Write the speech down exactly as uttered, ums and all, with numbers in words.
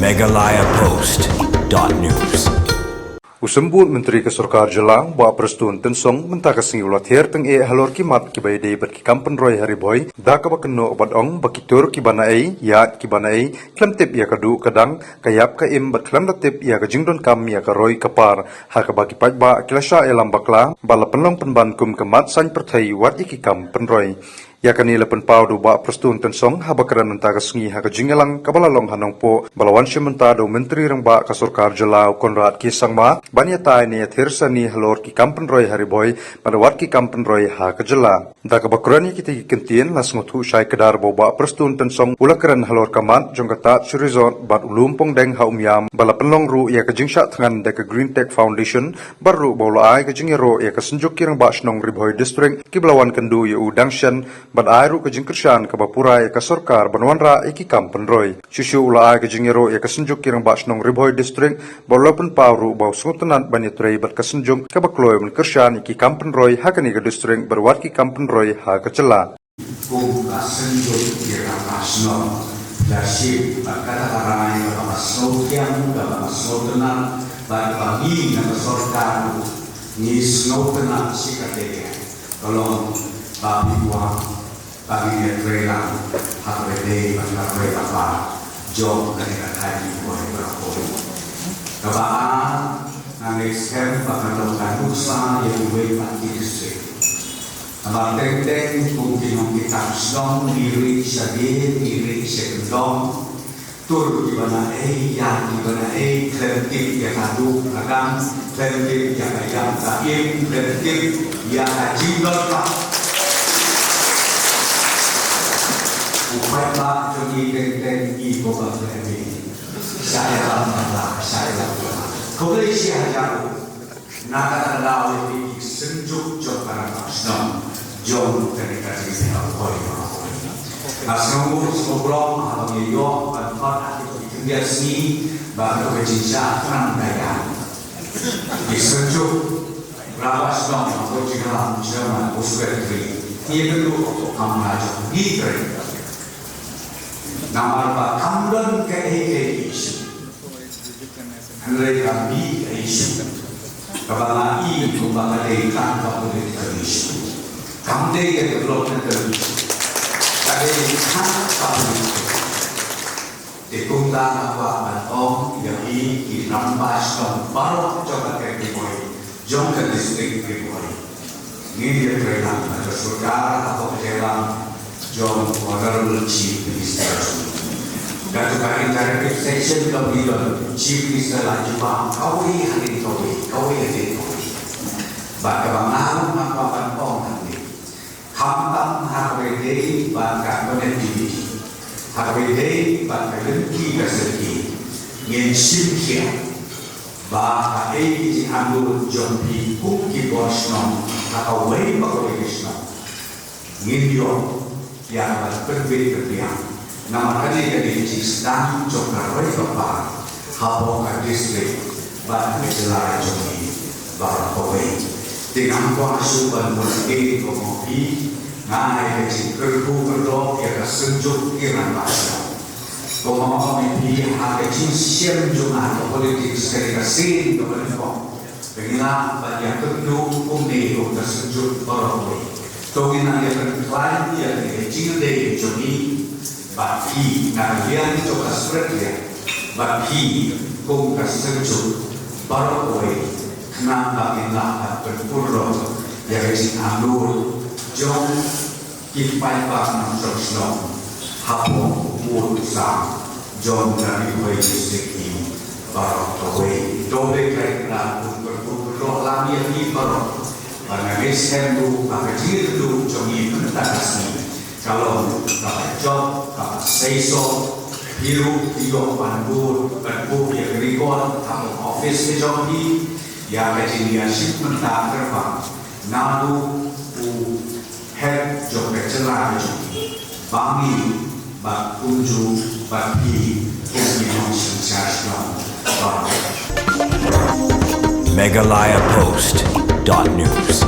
Meghalaya Post dot news. U Symbud Myntri ka Sorkar Jylla, Bah Prestone Tynsong, mynta ka sngi u la thied tang eh halor ki mat kiba ïadei bad ki kam pynroi ha Ri Bhoi, da kaba kynnoh bad ong ba ki tur kiba naei, ïaid kiba naei, khlem tip ïa ka duh ka dang, ka ïap ka im bad khlem da tip ïa ka jingdonkam ïa ka roi ka par, ha kaba ki paidbah ki la shah ïalam bakla, ba la pynlong pynban kum ka mat saiñ pyrthei wat ïa ki kam pynroi. Ïa kane la pynpaw da u Bah Prestone Tynsong haba kren mynta ka sngi ha ka jingïalang kaba la long ha Nongpoh, ba la wan shim bynta da u Myntri Rangbah ka Sorkar Jylla u Conrad K Sangma, ban ïatai ne ïathir sani halor ki kam pynroi ha Ri Bhoi, bad wat ki kam pynroi ha ka jylla. Da kaba kren ïa kita ki kyntien, la sngewthuh shai kdar ba u Bah Prestone Tynsong u la kren halor ka mat jong ka Taj Resort bad u Lum Pongdeng ha Umiam, ba la pynlong ruh ïa ka jingshah thngan da ka Green Tech Foundation, bad ruh ba u la ai ka jingïaroh ïa ka Synjuk ki Rangbah Shnong Ri Bhoi District, kiba la wan kynduh ïa u dang shen, bad ai ruh ka jingkyrshan kaba pura ïa ka sorkar ban wanrah ïa ki kam pynroi. Shuh shuh u la ai ka jingïaroh ïa ka Synjuk ki Rangbah Shnong Ri Bhoi District, bad u la pynpaw ruh ba u sngewtynnat ban ïatrei bad ka Synjuk kaba kloi ban kyrshan ïa ki kam pynroi ha kane ka district bad wat ki kam pynroi ha ka jylla. Kum ka Synjuk ki Rangbah Shnong, da shim bad kata ka rai kaba sngewthiang, kaba sngewtynnat, bad kaba ngi na ka sorkar ngi sngewtynnat shikatdei, ka long ba phi kwah ba ngin ïatrei lang ha kaba ïadei bad ka roi ka par jong kane ka thaiñ Ri Bhoi baroh kawei. Kaba ar, nga ngeit skhem ba kan long ka nuksa ïa kiwei pat ki district. Namar teng teng kum ki nongkitkam shnong ngi rieh sha die, ngi rieh sha kyndong, tur kiba naei, ïaid kiba naei, khlem tip ïa ka duh ka dang, khlem tip ïa ka ïap ka im, khlem tip ïa ka jingdonkam. U paidbah jong ngi teng teng i ko ba khlem i. Shah ïalam bakla, shah ïalam bakla. Khublei shihajar. Na kata ka daw ïa ki Synjuk jong ka Rangbah Shnong jong kane ka jingïalang hoi hoi. Nga sngewnguh sngewnguh haba ngi ïoh ban khot ha kito ki khyndiat sngi ba ka jingshah thngan ka ïa ki Synjuk Rangbah Shnong, ko jingïalang, chairman, ko secretary. Ngi ïakynduh hapoh kamra jong ngi trei. Namar ba kam don kaei kaei ki issue. Hynrei ka mih ka issue kaba nga i kumba ka dei tang ka political issue. Kam dei ka developmental issue. Ka dei tang ka political issue. Te kumta nga kwah ban ong ïa phi ki rangbah shnong baroh jong ka Ri Bhoi, jong ka district Ri Bhoi. Ngin ïatrei lang bad ka sorkar hapoh ka jingïalang jong Honorable Chief Minister. Kato ka interactive session ka phi don, Chief Minister la jubab kawei hadien kawei, kawei hadien kawei. Bad kaba nga ruh nga kwah ban ong hangne, khamtam ha kaba ïadei bad ka connectivity, ha kaba ïadei bad ka lynti ka syrkhei, ngin shim khia ba kaei ka jingangnud jong phi kum ki bor shnong ha kawei pa kawei ka shnong, ngin ïoh ïa kaba pynbeit pynbiang. Namar kane ka dei ka jingsdang jong ka roi ka par hapoh ka district bad ka jylla jong ngi baroh kawei. Te ngam kwah shuh ban bun ïa ka mong phi, nga ai ka jingkyrkhu kyrdoh ïa ka Synjuk ki Rangbah Shnong. Kumba nga ong ïa phi, ha ka jingshem jong nga ha ka politics, ka dei ka sien kaba nyngkong ba ngi lah ban ïakynduh kumne kum ka Synjuk baroh kawei. To ngin nang ïakynduh ïa ka jingïadei jong ngi bad phi na ka liang jong ka Secretariat bad phi kum ka Synjuk baroh kawei, khnang ba ngin lah ban pynpurlong ïa ka jingangnud jong ki paidbah nongshong shnong hapoh u sam jong ka Ri Bhoi District hi baroh kawei. To Blei Trai Kynrad un pynpurlong lang ïa phi baroh. Bad nga ngeit skhem ruh ba ka jingïakynduh jong ngi mynta ka sngi ka long kaba jop, kaba seisoh. Phi ruh phi ïoh ban bud, ban bud ïa ka record hapoh office ka jong phi ïa ka jingïashim bynta kyrpang naduh u Head jong ka jylla ka jong ngi, ba ngi bad kumjuh bad phi kum ki nongsynshar shnong. Meghalaya Post dot news.